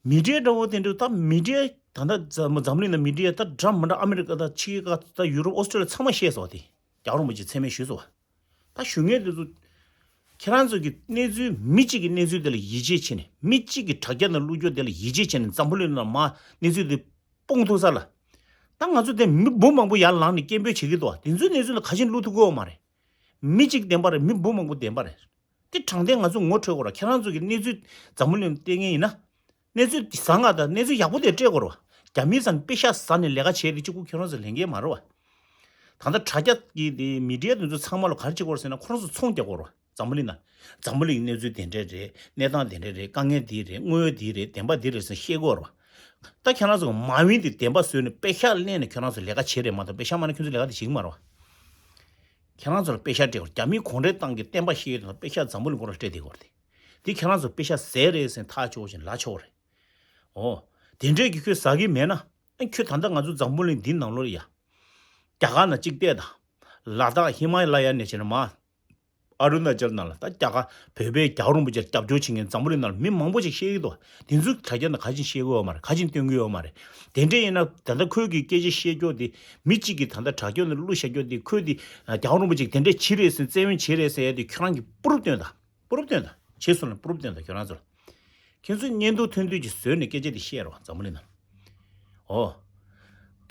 མི་ཌི་ཡ་འདྲ་བོ་དེ་འདྲ་ད་མི་ཌི་ཡ་ད་ལྟ་འཛམ་འཛམ་གླིང་ནང་མི་ཌི་ཡ་ད་འདྲ་མི་འདྲ་ཨ་མི་རི་ཀ་དང་ཕྱི་རྒྱལ་ཁག་ད་ཡུ་རོབ་ཨོ་སི་ཀྲོ་ལི་ཡ་ཚང་མ་ཤེས་སོང་བ་དེ། རྒྱལ་བ་རིན་པོ་ཆེ་མཚན་སྨད་ཞུས་སོང་བ། ད་ཞུ་མཁན་དེ་ཚོ་ཁྱེད་རང་ཚོ་གི་གནས་ཚུལ་མི་གཅིག་གི་གནས་ཚུལ་དེ་ལ་ཡིད་ཆེས་བྱས་ནས། མི་གཅིག་གི་དྲ་རྒྱ་ནང་བླུགས་རྒྱུ་དེ་ལ་ཡིད་ཆེས་བྱས་ནས་འཛམ་བུ་གླིང་ནང་མར་གནས་ཚུལ་དེ་སྤུངས་ཐུབ་ས་ལ། ད་ང་ཚོ་དེ་མི་འབུམ་མང་པོ་ཡར་ལངས་ནས་སྐད་འབོད་བྱེད་ཀྱི་འདུག་བ། དེ་ཚོའི་གནས་ཚུལ་ལ་ག་ཞིག་བླུགས་ཐུབ་ཀྱི་ཡོད་མ་རེད། མི་གཅིག་བདེན་པ་རེད། མི་འབུམ་མང་པོ་བདེན་པ་རེད། དེ་དྲང་བདེན་ང་ཚོ་ངོ་འཕྲོད་དགོས་ར། ཁྱེད་རང་ཚོ་གི་གནས་ཚུལ་འཛམ་བུ་གླིང་ལ་སྟེར་མཁན་ཡིན་ན། གནས་ཚུལ་བཟང་ང་དང་གནས་ཚུལ་ཡག་པོ་དེ་སྤྲད་དགོས་ར་བ། རྒྱ་མི་ཚོ་ནི་དཔེ་ཤག་ཟ་ནས་ལས་ཀ་བྱས་དེ་གཅིག་པུ་ཁྱེད་རང་ཚོ་ལས་འགན་མ་རེད་བ། ད་ལྟ་དྲ་རྒྱ་གི་དེ་མི་ཌི་ཡ་དེ་ཚོ་ཚང་མ་ལ་ག་རེ་བྱེད་དགོས་ར་ཟེར་ན། ཁོ་རང་ཚོ་ཚོང་རྒྱག་དགོས་ར་བ། འཛམ་བུ་གླིང་ན། འཛམ་བུ་གླིང་གནས་ཚུལ་དེ་འདྲས་རེད། གནས་སྟངས་དེ་འདྲས་རེད། དཀའ་ངལ་འདི་རེད། དངོས་ཡོད་འདི་རེད། བདེན་པ་འདི་རེད་ཟེར་བཤད་དགོས་ར་བ། ད་ཁྱེད་རང་ཚོ་མ་འོན་དེ་བདེན་པ་བཟོས་ནས་དཔེ་ཤག་ལེན་ནས་ཁྱེད་རང་ཚོ་ལས་ཀ་བྱེད་རེད་མ་གཏོགས། དཔེ་ཤག་མ་ནས་ཁྱེད་ཚོ་ལས་ཀ་དེ་བྱེད་ཀྱི་མ་རེད་བ། ཁྱེད་རང་ཚོ་ལ་དཔེ་ཤག་སྤྲད་དགོས། རྒྱ་མིའི་གུང་ཁྲན་ཏང་གི་བསྟན་པ་བཤིག་ཡོད་དང་། དཔེ་ཤག་འཛམ་བུ་གླིང་སྐོར་ལ་སྤྲད་བསྡད་དགོས་རེད། དེ་ཁྱེད་རང་ཚོ་དཔེ་ཤག་ཟས་རེད་ཟེར་ཐག་ཆོད་བཞིན་ལ་ཆོག་རེད། ཨོ། དེ་འདྲས་ཀྱི་ཁྱོད་ཟ་གི་མེད་ན། ཨ་ཁྱོད་ད་ལྟ་ང་ཚོ་འཛམ་བུ་གླིང་འདི་ནང་ལོགས་ལ་ཡ། རྒྱ་གར་ནང་གཅིག་བལྟས་དང་། ལ་དྭགས་ཧི་མ་ལ་ཡ་ནས་བྱས་ན་མར། ཨ་རུ་ན་ཅལ་ནང་ལ་ད་རྒྱ་གར་བོད་པའི་རྒྱལ་བ་རིན་པོ་ཆེར་རྒྱབ་སྐྱོར་བྱེད་མཁན་འཛམ་བུ་གླིང་ནང་ལ་མི་མང་པོ་ཞིག་བཤད་ཀྱི་འདུག་དེ་ཚོས་དྲ་རྒྱ་ནང་ག་ཅིག་བཤད་ཀྱི་ཡོད་མ་རེད། ག་ཅིག་སྟོན་གྱི་ཡོད་མ་རེད། དེ་འདྲས་ཡིན་ན་ད་ལྟ་ཁོས་ཀྱི་སྐད་ཆ་བཤད་རྒྱུ་དེ། མི་གཅིག་གིས་ད་ལྟ་དྲ་རྒྱ་ནང་བླུགས་བཞག་རྒྱུ་དེ། ཁོས་དེ་རྒྱལ་བ་རིན་པོ་ཆེ་དེ་འདྲས་བྱེད་རེད་ཟེར། བཙན་གཡེམ་བྱེད་རེད་ཟེར་ཡ་དེ་ཁྱོད་རང་གིས་པུ་རུབ་སྟོན་དང་། པུ་རུབ་སྟོན་དང་། བྱས་སོང་ན་པུ་རུབ་སྟོན་དང་ཁྱོད་རང་ཚོ་ལ། ཁྱེད་ཚོས་བརྙན་ཐུང་ཐུང་ཐུང་ཅིག་བཟོས་ནས་སྐད་ཆ་དེ་བཤད་རོགས། འཛམ་བུ་གླིང་ནང་། ཨོ།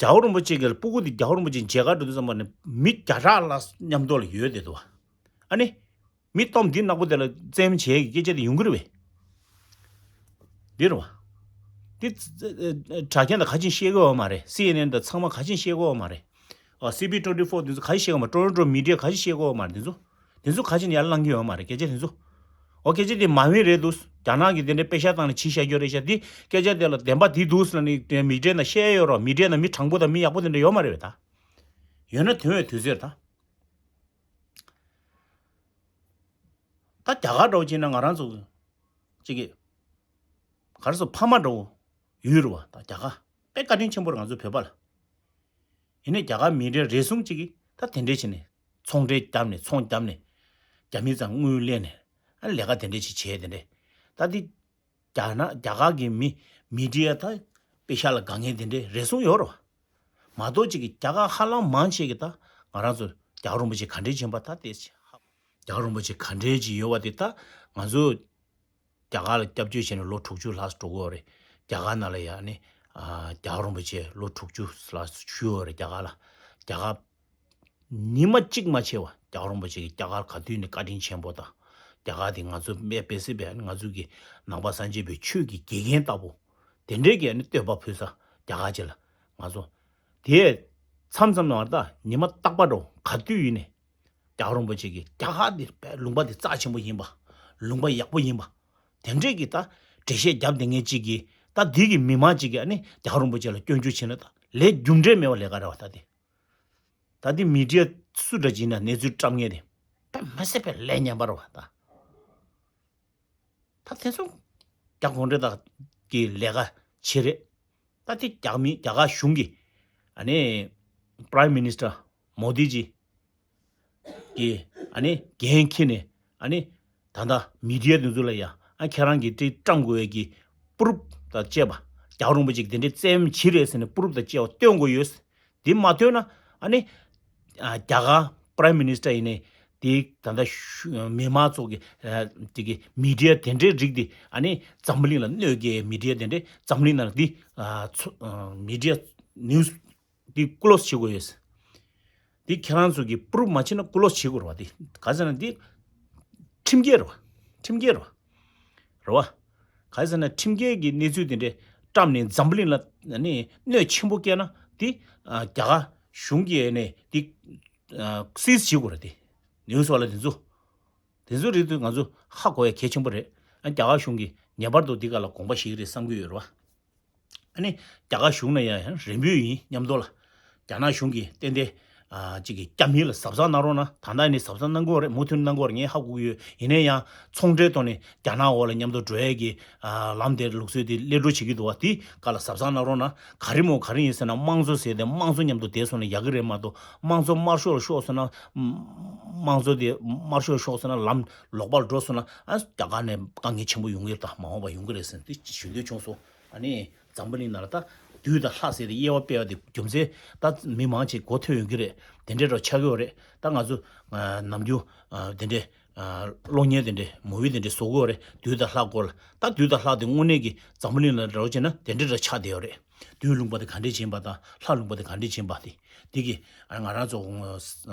རྒྱལ་བ་རིན་པོ་ཆེ་གི་སྤུ་གུ་དེ་རྒྱལ་བ་རིན་པོ་ཆེ་མཇལ་ཁ་འགྲོ་དུས་ཙམ་པ་ནས་མི་བརྒྱ་ཕྲག་ལ་མཉམ་དུ་ལ་ཡོད་བསྡད་འདུག་ཨ་ནི། མི་སྟོབས་འདི་ནག་པོ་དེ་ལ་བཙན་གཡེམ་བྱེད་ཀྱི་སྐད་ཆ་དེ་ཡོང་གི་རེད་པས། འདི་རེད་བ། འདི་དྲ་རྒྱ་ནང་ག་ཅིག་བཤད་ཀྱི་ཡོད་མ་རེད། སི་ཨེན་ཨེན་དང་ཚང་མ་ག་ཅིག་བཤད་ཀྱི་ཡོད་མ་རེད། ཨ། སི་བི་ཊུ་ཝེན་ཊི་ཕོར་དེ་ཚོ་ག་ཅིག་བཤད་ཀྱི་ཡོད་མ་རེད། ཊོ་རོན་ཊོ་མི་ཌི་ཡ་ག་ཅིག་བཤད་ཀྱི་ཡོད་མ་རེད། དེ་ཚོ། དེ་ཚོ་ག་ཅིག་ནས་ཡར་བླངས་ཀྱི་ཡོད་མ་རེད། སྐད་ཆ་དེ་ཚོ། འོ། སྐད་ཆ་དེ་མ་འོས་རེད་འདུག་རྒྱ་ནག་གིས་དེ་འདྲའི་དཔེ་ཤག་བཏང་ནས་བྱས་བཞག་རྒྱུ་རེད་ཤག་དེ་སྐད་ཆ་དེ་ལ་བདེན་པ་དེ་འདུག་ཟེར་ནས་དེ་མི་ཌི་ཡ་ནང་བཤད་ཡོད་རོགས། མི་ཌི་ཡ་ནང་མི་དྲང་པོ་དང་མི་ཡག་པོ་དེ་འདྲ་ཡོད་མ་རེད་པས་ད། ཡོད་ན་དོན་ཡོད་དུས་ཚོད་ད། ད་རྒྱ་གར་འདྲ་བོ་བྱས་ན་ང་རང་ཚོ་གཅིག་གི་ག་རེ་ཟེར། ཕ་མ་འདྲ་བོ་ཡོད་རེད་བ། ད་རྒྱ་གར་དཔེ་བཀའ་དྲིན་ཆེན་པོ་རེད་ང་ཚོ་བོད་པ་ལ། ཡིན་ནའི་རྒྱ་གར་མི་སྡེ་རེ་ཟུང་གཅིག་གིས་ད་དེ་འདྲས་བྱས་ནས་ཚོང་འབྲེལ་བརྒྱབ་ནས། ཚོང་བརྒྱབ་ནས་རྒྱ་མི་ཚང་དངུལ་ལེན་ནས། ཨ། ལས་ཀ་དེ་འདྲས་ཅིག་བྱས། དེ་འདྲས་ད་དེ། རྒྱ་ནག་རྒྱ་གར་གྱི་མི་མི་སྡེ་ཡ་ད་དཔེ་ཤག་ལ་དགའ་མཁན་དེ་འདྲས་རེ་ཟུང་ཡོད་རེད་བ། མ་གཏོགས་གཅིག་གི་རྒྱ་གར་ཧ་ལམ་མང་ཆེ་གི་ད་ང་རང་ཚོ་ རྒྱལ་བ་རིན་པོ་ཆེ་ག་འདྲས་ཕྱིན་པ་ད་དེ། རྒྱལ་བ་རིན་པོ་ཆེ་ག་འདྲས་ཅིག་ཡོད་པ་དེ་ད་ང་ཚོ་རྒྱ་གར་ལ་སྐྱབས་བཅོལ་བྱས་ནས་ལོ་དྲུག་ཅུ་ལྷག་འགྲོ་གི་ཡོད་རེད། རྒྱ་གར་ནང་ལ་ཡ་ནི་རྒྱལ་བ་རིན་པོ་ཆེ་ལོ་དྲུག་ཅུ་ལྷག་བཞུགས་ཡོད་རེད་རྒྱ་གར་ལ། རྒྱ་གར་ཉི་མ་གཅིག་མ་ཆད་པ་རྒྱལ་བ་རིན་པོ་ཆེ་གིས་རྒྱ་གར་ག་དུས་ནས་བཀའ་དྲིན་ཆེན་པོ་དང་། རྒྱ་གར་དེ་ང་ཚོ་མེད་པའི་སྲིད་པའི་ང་ཚོ་གི་ནང་པ་སངས་རྒྱས་པའི་ཆོས་ཀྱི་དགེ་རྒན་ལྟ་བུ། དེ་འདྲའི་གི་ནི་བསྟོད་པ་ཕུལ་ས་རྒྱ་གར་ཅིག་ལ་ང་ཚོ། དེ་མཚམས་མཚམས་ནང་ད་ཉི་མ་རྟག་པ་འགྲོ་ག་དུས་ཡིན་ནས་རྒྱལ་བ་རིན་པོ་ཆེ་གིས་རྒྱ་གར་དེ་ལུང་པ་དེ་རྩ་ཆེན་པོ་ཡིན་པ། ལུང་པ་ཡག་པོ་ཡིན་པ། དེ་འདྲས་ཀྱི་ད་འགྲེལ་བཤད་རྒྱབ་བསྡད་མཁན་གཅིག་གིས་ད་འདི་གི་མི་མང་གཅིག་གིས་ཨ་ནི་རྒྱལ་བ་རིན་པོ་ཆེ་ལ་སྐྱོན་བརྗོད་བྱས་ན་ད་ལས་རྒྱུ་འབྲས་མེད་པ་ལས་ཀ་རེད་བ་ད་དེ། ད་དེ་མི་ཌི་ཡ་སུ་འདྲ་ཅིག་ཡིན་ན་གནས་ཚུལ་བཀྲམ་མཁན་དེ་དཔེ་མི་སྲིད་པའི་ལས་ངན་པ་རེད་བ་ད། ད་དེ་ཚོ་རྒྱ་གུང་ཁྲན་ཏང་གི་ལས་ཀ་བྱེད་རེད། ད་དེ་རྒྱ་མི་རྒྱ་གར་གཞུང་གི་ཨ་ནི་Prime Minister མོ་དི་ཇི་གི་ཨ་ནི་འགན་འཁྱེར་ནས་ཨ་ནི་ད་ལྟ་མི་ཌི་ཡ་དེ་ཚོ་ལ་ཡ་ཨ་ཁྱེད་རང་གིས་དེ་བཀྲམ་དགོས་ཡས་ཀྱི་པུ་རུབ་དང་བཅས་པ་རྒྱལ་བ་རིན་པོ་ཆེ་གིས་དེ་འདྲའི་བཙན་གཡེམ་བྱེད་རེད་ཟེར་ནས་པུ་རུབ་དང་བཅས་པ་སྟོན་དགོས་ཡོད། དེ་མ་སྟོན་ན་ཨ་ནི་ཨ་རྒྱ་གར་Prime Minister ཡིན་ནས་དེ་ད་ལྟ་ཤུ་མི་མང་ཚོ་གི་ཨ་དེ་གི་མི་ཌི་ཡ་དེ་འདྲའི་རིགས་དེ་ཨ་ནི་འཛམ་བུ་གླིང་ལ་གནོད་སྐྱེལ་མི་ཌི་ཡ་དེ་འདྲའི་འཛམ་བུ་གླིང་ནང་ལ་དེ་ཨ་ཚོ་ཨ་མི་ཌི་ཡ་ནིའུ་སི་དེ་ཀུ་ལོ་སི་བྱེད་དགོས་ཡོད། དེ་ཁྱེད་རང་ཚོ་གིས་པུ་རུབ་མ་བྱེད་ན་ཀུ་ལོ་སི་བྱེད་དགོས་རེད་བ། དེ་ག་ཟེར་ན་དེ་ཁྲིམས་འགལ་རེད་བ། ཁྲིམས་འགལ་རེད་བ། རེད་བ། ག་རེ་ཟེར་ན་ཁྲིམས་འགལ་གྱི་གནས་ཚུལ་དེ་འདྲའི་བཀྲམ་ནས་འཛམ་བུ་གླིང་ལ་ནི་གནོད་ཆེན་པོ་བསྐྱལ་ན་དེ་ཨ་རྒྱ་གར་གཞུང་གིས་ནས་དེ་ཨ་སིས་བྱེད་དགོས་རེད་དེ། ནིའུ་སི་བ་ལ་དེ་ཚོ། དེ་ཚོ་རེད་དུས་ང་ཚོ་ཧ་གོ་ཡ་གལ་ཆེན་པོ་རེད། ཨ་རྒྱ་གར་གཞུང་གིས་ངེས་པར་དུ་འདི་ག་ལ་དགོངས་པ་བཞེས་ཀྱི་རེད་བསམ་གྱི་ཡོད་རེད་བ། ཨ་ནི་རྒྱ་གར་གཞུང་ན་ཡང་རེ་འབོད་ཡིན་མཉམ་དུ་ལ། རྒྱ་ནག་གཞུང་གིས་ཏན་ཏན་ཨ་གཅིག་གིས་རྒྱ་མི་ལ་གཟབ་གཟབ་གནང་རོགས་གནང་། ད་ལྟ་ནས་གཟབ་གཟབ་གནང་དགོས་རེད། མུ་མཐུད་གནང་དགོས་རེད། ངས་ཧ་གོ་གི་ཡོད། ཡིན་ན་ཡང་ཚོང་འབྲེལ་ཐོག་ནས་རྒྱ་ནག་འོག་ལ་མཉམ་དུ་འགྲོ་ཡས་ཀྱི་ཨ་ལམ་དེ་ལུགས་སྲོལ་དེ་སླེབས་འགྲོ་བྱེད་ཀྱི་འདུག་བ། དེ་ག་ལ་གཟབ་གཟབ་གནང་རོགས་གནང་། ག་རེ་མོ་ག་རེ་ཡིན་ཟེར་ན་དམངས་གཙོ་ཟེར་ཏེ་དམངས་གཙོ་མཉམ་དུ་བསྡད་སོང་ན་ཡག་གི་རེད་མ་གཏོགས། དམངས་གཙོ་དམར་ཤོག་ལ་ཤོག་སོང་ན། དམངས་གཙོ་དེ་དམར་ཤོག་ལ་ཤོག་སོང་ན་ལམ་ལོག་པར་འགྲོ་སོང་ན་ཨ་རྒྱ་གར་ནས་དཀའ་ངལ་ཆེན་པོ་ཡོང་གི་རེད། ད་མ་འོངས་པ་ཡོང་གི་རེད་ཟེར་ཏེ་ཞུ་འདོད་བྱུང་སོང་། ཨ་ནི་འཛམ་བུ་གླིང་ནང་ལ་ད་དུས་དང་ལྷག་ཟེར་ཏེ་དབྱེ་བ་སྤེལ་བ་དེ་རྒྱུ་མཚན་ད་མི་མང་ཆེ་མགོ་ཐོན་ཡོང་གི་རེད། དེ་འདྲའི་འདྲ་ཆགས་ཀྱི་ཡོད་རེད། ད་ང་ཚོ་ཨ་ནམ་རྒྱུན་ཨ་དེ་འདྲའི་ཨ་གློག་བརྙན་དེ་འདྲའི་མུ་བི་དེ་འདྲའི་བཟོ་གི་ཡོད་རེད། དུས་དང་ལྷག་སྐོར་ལ། ད་དུས་དང་ལྷག་དེ་དངོས་གནས་ཀྱི་འཛམ་བུ་གླིང་ལ་འདྲ་བོ་བྱས་ན་དེ་འདྲའི་འདྲ་ཆགས་བསྡད་ཡོད་རེད། དུས་ལུང་པ་དེ་ག་འདྲས་ཕྱིན་པ་དང་ལྷ་ལུང་པ་དེ་ག་འདྲས་ཕྱིན་པ་དེ་དེ་གི་ཨ་ང་རང་ཚོ་ངོ་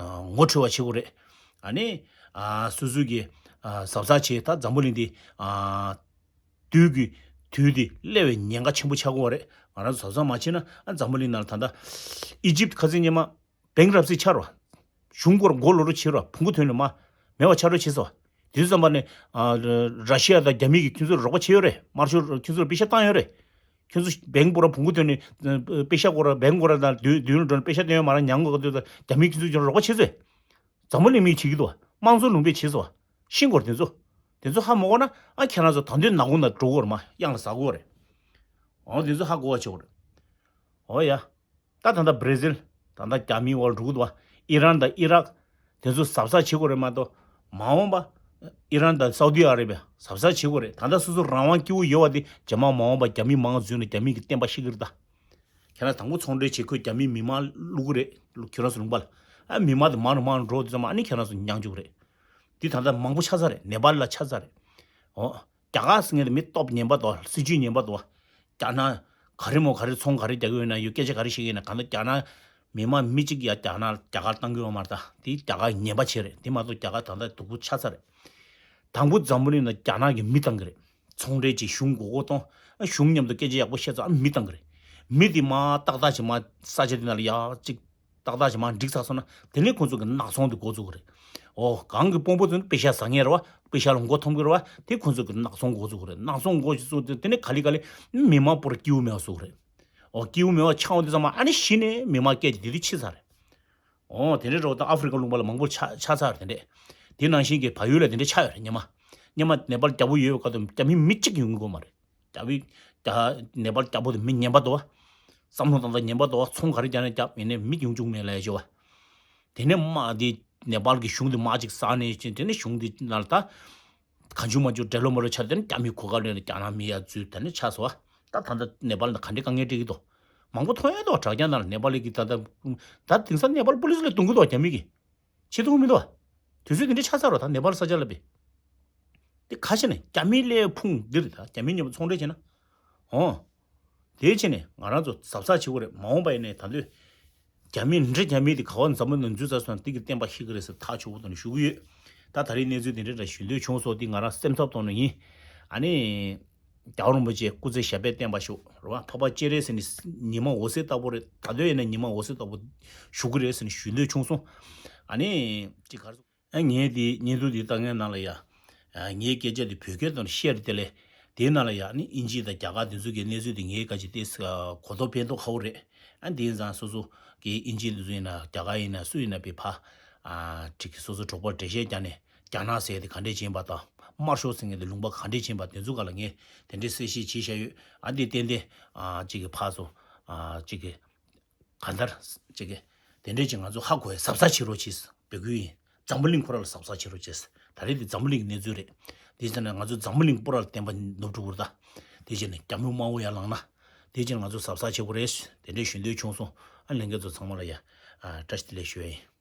ངོ་འཕྲོད་པ་བྱེད་དགོས་རེད། ཨ་ནི་ཨ་སོ་སོ་གི་ཨ་གཟབ་གཟབ་བྱེད། ད་འཛམ་བུ་གླིང་འདི་ཨ་དུས་ཀྱི་དུས་དེ་སླེབས་པའི་ཉེན་ཁ་ཆེན་པོ་ཆགས་ཀྱི་ཡོད་རེད། ང་རང་ཚོ་གཟབ་གཟབ་མ་བྱས་ན་ཨ་འཛམ་བུ་གླིང་ནང་ལ་ད་ལྟ་ཨི་ཇིབ་ཁ་སང་ཉི་མ་བེང་རབ་སི་ཆགས་རེད་བ། གཞུང་སྐོར་མགོ་ལོག་རོགས་བྱེད་རེད་བ། བོང་གུ་ཐོན་ནས་མ་མེད་པ་ཆགས་རོགས་བྱེད་སོང་བ། དུས་ཙམ་པ་ནས་ཨ་ར་ཤི་ཡ་དང་རྒྱ་མི་གིས་ཁྱོད་ཚོར་རོགས་པ་བྱས་ཡོད་རེད། དམར་ཤོག་ཁྱོད་ཚོར་པེ་ཤ་བཏང་ཡོད་རེད། ཁྱོད་ཚོ་བེང་པོ་ར་བོང་གུ་ཐོན་ནས་པེ་ཤ་སྐོར་ར་བེང་སྐོར་ར་དང་དུས་དུས་ལ་འགྲོ་ནས་པེ་ཤ་བཏོན་ཡོད་མ་ར་ཉང་གོ་ག་དུས་དང་རྒྱ་མི་ཁྱོད་ཚོ་ཁྱོད་རོགས་པ་བྱེད་སོང་བ། འཛམ་བུ་གླིང་མིས་བྱེད་ཀྱི་འདུག་བ། དམངས་གཙོ་ལུང་པས་བྱེད་སོང་བ། ཤིང་སྐོར་དེ་ཚོ། དེ་ཚོ་ཧ་མ་གོ་ན་ཨ་ཁྱེད་རང་ཚོ་ད་དུང་ནག་ཁུང་ནང་འགྲོ་གི་ཡོད་རེད་མ། གཡང་ལ་ཟག་གི་ཡོད་རེད། འོ་དེ་ཚོ་ཧ་གོ་བ་བྱེད་དགོས་རེད། འོ་ཡ། ད་ད་ལྟ་བྷར་ཛིལ། ད་ལྟ་རྒྱ་མིའི་འོག་ལ་འགྲོ་གི་འདུག་བ། ཨི་རན་དང་ཨི་རག་དེ་ཚོ་གཟབ་གཟབ་བྱེད་དགོས་རེད་མ་གཏོགས། མ་འོངས་པ། ཨི་རན་དང་སའུ་ཏི་ཨ་རེ་བྷི་ཡ་གཟབ་གཟབ་བྱེད་དགོས་རེད། ད་ལྟ་སོ་སོ་རང་དབང་སྐྱིད་པོ་ཡོད་པ་དེ་རྗེས་མ་མ་འོངས་པ་རྒྱ་མི་མང་འཛུལ་ནས་རྒྱ་མི་གི་བསྟན་པ་བཤིག་གི་རེད་ད། ཁྱེད་རང་དང་པོ་ཚོང་འབྲེལ་བྱེད། ཁོས་རྒྱ་མིའི་མི་མང་བླུག་གི་རེད། ཁྱེད་རང་ཚོ་ལུང་པ་ལ། ཨ་མི་མང་དེ་མང་རུ་མང་རུ་འགྲོ་དུས་ཙམ་པ་ཨ་ནི་ཁྱེད་རང་ཚོ་མྱངས་བཅུག་གི་རེད། དེ་ད་ལྟ་མང་པོ་ཆགས་ཚར་རེད། ནེ་པཱལ་ལ་ཆགས་ཚར་རེད། འོ། རྒྱ་གར་ཟེར་མཁན་དེ་མི་སྟོབས་ངན་པ་དོ། སྲིད་ཇུས་ངན་པ་དོ། རྒྱ་ནག་ག་རེ་མོ་ག་རེ་ཚོང་ག་རེ་རྒྱག་གི་ཡོད་ན་ཡོད། སྐད་ཆ་ག་རེ་བཤད་ཀྱི་ཡོད་ན། གང་ལྟར་རྒྱ་ནག་མི་མང་མི་གཅིག་ཡ་རྒྱ་ནག་རྒྱ་གར་བཏང་གི་ཡོད་མ་རེད་ད། དེ་རྒྱ་གར་ངན་པ་བྱས་རེད། དེ་མ་གཏོགས་རྒྱ་གར་ད་ལྟ་སྡུག་པོ་ཆགས་ཚར་རེད། དང་པོ་འཛམ་བུ་གླིང་ན་རྒྱ་ནག་གིས་མི་བཏང་གི་རེད། ཚོང་འབྲེལ་གྱིས་གཞུང་མགོ་སྐོར་གཏོང་། ཨ་གཞུང་མཉམ་དུ་སྐད་ཆ་ཡག་པོ་བཤད་ཙང་ཨ་མི་བཏང་གི་རེད། མི་དེ་མ་ཏག་ཏག་ཅིག་མ་ས་ཆ་དེ་ན་ལ་ཡ་གཅིག་ཏག་ཏག་ཅིག་མ་འགྲིག་ཚར་སོང་ན་དེ་ནས་ཁོང་ཚོ་གི་ནག་ཚོང་དེ་འགོ་བཙུགས་གི་རེད། ཨོ་གང་གི་དཔོན་པོ་ཚོ་ནི་པེ་ཤ་ཟ་མཁན་རེད་བ། པེ་ཤ་ལ་མགོ་འཐོམ་གི་རེད་བ། དེ་ཁོང་ཚོ་གི་ནག་ཚོང་འགོ་བཙུགས་གི་རེད། ནག་ཚོང་འགོ་བཙུགས་དེ་དེ་ནས་ག་ལེ་ག་ལེ་མི་མང་པོར་སྐྱིད་པོ་མེད་པ་བཟོ་གི་རེད། ཨོ་སྐྱིད་པོ་མེད་པ་ཆགས་འོང་དུས་ཙམ་པ་ཨ་ནི་གཞི་ནས་མི་མང་སྐད་ཀྱི་དེ་དུས་ཕྱི་ཚར་རེད། ཨོ་དེ་འདྲའི་འགྲོ་ད་ཨ་ཧྥི་རི་ཀ་ལུང་པ་ལ་མང་པོ་ཆགས་ཆགས་ཚར་རེད་དེ་འདྲས། དེ་ནང་བཞིན་གྱི་བལ་ཡུལ་ལ་དེ་འདྲས་ཆགས་ཡོད་རེད་སྔོན་མ། སྔོན་མ་ནེ་པཱལ་རྒྱལ་པོ་ཡོད་པའི་སྐབས་དུ་རྒྱ་མི་མི་གཅིག་ཡོང་གི་ཡོད་མ་རེད། རྒྱ་བོད་རྒྱ་ནེ་པཱལ་རྒྱལ་པོ་དེ་མི་ངན་པ་འདུག་བ། བསམ་བློ་བཏང་སྟངས་ངན་པ་འདུག་བ། ཚོང་ག་རེ་རྒྱག་ནས་རྒྱབ་ཡིན་ནའི་མི་ཡོང་བཅུག་མེད་ལ་ཡ་ཞུ་བ། དེ་ནས་དམག་དེ་ནེ་པཱལ་གྱི་གཞུང་དེ་དམག་ཅིག་བསགས་ནས་ཅིག་དེ་ནས་གཞུང་དེ་ནང་ལ་ད། གང་བྱུང་མ་བྱུང་འདྲེ་ལོ་མ་ལོ་ཆགས་དེ་ནས་རྒྱ་མིའི་གོ་སྐབས་ལེན་ནས་རྒྱ་ནག་མི་ཡར་འཛུལ་དེ་ནས་ཆགས་སོང་བ། ད་ད་ལྟ་ནེ་པཱལ་ནང་ག་འདྲའི་དཀའ་ངལ་འཕྲད་ཀྱི་འདུག་མང་པོ་མཐོང་ཡ་འདུག་དྲ་རྒྱ་ནང་ལ་ནེ་པཱལ་གྱི་ད་ལྟ། ད་དེང་སང་ནེ་པཱལ་པུ་ལི་སི་ལ་རྡུང་གི་འདུག་རྒྱ་མི་གིས། ཆེ་མཐོང་མི་འདུག་བ། དུས་ཚོད་འདི་འདྲའི་ཆགས་ཚར་རོ། ད་ནེ་པཱལ་ས་ཆ་ལ་བི་དེ་ཁ་ཤས་ནས་རྒྱ་མི་ལས་ཕུང་འདིར་ད་རྒྱ་མི་མཉམ་པོ་ཚོང་འབྲེལ་བྱས་ན། ཨོ། དེའི་ཆེད་ནས་ང་རང་ཚོ་གཟབ་གཟབ་བྱེད་དགོས་རེད། མ་འོངས་པ་ཡིན་ནའི་ད་འདོད་རྒྱ་མི་འདྲ་རྒྱ་མི་དེ་ག་བ་འཛམ་བུ་གླིང་འཛུལ་ཚར་སོང་དེ་གི་བསྟན་པ་ཤི་གི་རེད་ཟེར་ཐག་ཆོད་པོ་དང་ཞུ་གི་ཡོད། ད་ད་རེས་གནས་ཚུལ་དེ་འདྲ་འདྲ་ཞུ་འདོད་བྱུང་སོང་། དེ་ང་རང་སེམས་འཚབ་གཏོང་ནི་ཡིན། ཨ་ནི། རྒྱལ་བ་རིན་པོ་ཆེ་སྐུ་ཚེ་ཞབས་པད་བརྟན་པ་ཤོག་རེད་བ། འཕགས་པ་སྤྱན་རས་གཟིགས་ནི་ཉི་མ་འོད་ཟེར་ལྟ་བུ་རེད། ད་དུང་ཡིན་ན་ཉི་མ་འོད་ཟེར་ལྟ་བུ་བཞུགས་ཀྱི་རེད་ཟེར་ནས་ཞུ་འདོད་བྱུང་སོང་། ཨ་ནི་ཅིག་གར་སོང་། ཨ་ངས་དེ་བརྙན་ཐུང་དེ་ལྟ་མཁན་ནང་ལ་ཡ། ཨ་ངའི་སྐད་ཆ་དེ་བོད་སྐད་དང་བཤད་དེ་ལས། དེའི་ནང་ལ་ཡ་ནི་དབྱིན་ཇི་དང་རྒྱ་གར་དེ་ཚོ་གི་གནས་ཚུལ་དེ་ངའི་སྐད་ཆ་དེ་གོ་རྟོགས་ཕན་ཐོགས་ཁ་བོ་རེད། ཨ་དེ་ཡིན་ཙང་སོ་སོ་གི་དབྱིན་ཇི་དེ་ཚོ་ཡིན་ན་རྒྱ་གར་ཡིན་ན་སུ་ཡིན་ན་པའི་ཕ། ཨ་ཅིག་གི་སོ་སོ་གྲོགས་པོར་འགྲེལ་བཤད་རྒྱག་ནས། རྒྱ་ནག་ཟེར་དེ་ག་འདྲས་ཅིག་ཡིན་པ་དང་། དམར་ཤོག་ཟེར་མཁན་དེ་ལུང་པ་ག་འདྲས་ཅིག་ཡིན་པ་དེ་ཚོ་ག་ལ་ངས་དེ་འདྲས་གསལ་བཤད་བྱས་བཞག་ཡོད། ཨ་འདི་ཏན་ཏན་ཨ་ཅིག་གི་ཕར་ཚུར་ཨ་ཅིག་གི་གང་ལྟར་ཅིག་གི་དེ་འདྲས་ཅིག་ང་ཚོ་ཧ་གོ་ཡ་གཟབ་གཟབ་བྱེད་རོགས་བྱེད་འབོད་སྐུལ་ཡིན། འཛམ་བུ་གླིང་ཁོ་ར་ལ་གཟབ་གཟབ་བྱེད་རོགས་བྱེད། ད་རེས་འདི་འཛམ་བུ་གླིང་གི་གནས་ཚུལ་རེད། དེ་བྱས་ན་ང་ཚོ་འཛམ་བུ་གླིང་པོ་ར་ལ་བསྟན་པ་ནུབ་འགྲོ་གི་རེད་ད། དེ་བྱས་ནས་རྒྱ་མི་དམར་པོ་ཡར་ལངས་ན། དེ་བྱས་ན་ང་ཚོ་གཟབ་གཟབ་བྱེད་དགོས་རེད། དེ་འདྲས་ཞུ་འདོད་བྱུང་སོང་། ཨ་ལྷན་རྒྱས་ཚོ་ཚང་མ་ལ་ཡ་ཨ་བཀྲ་ཤིས་བདེ་ལེགས་ཞུ་ཡ་ཡིན།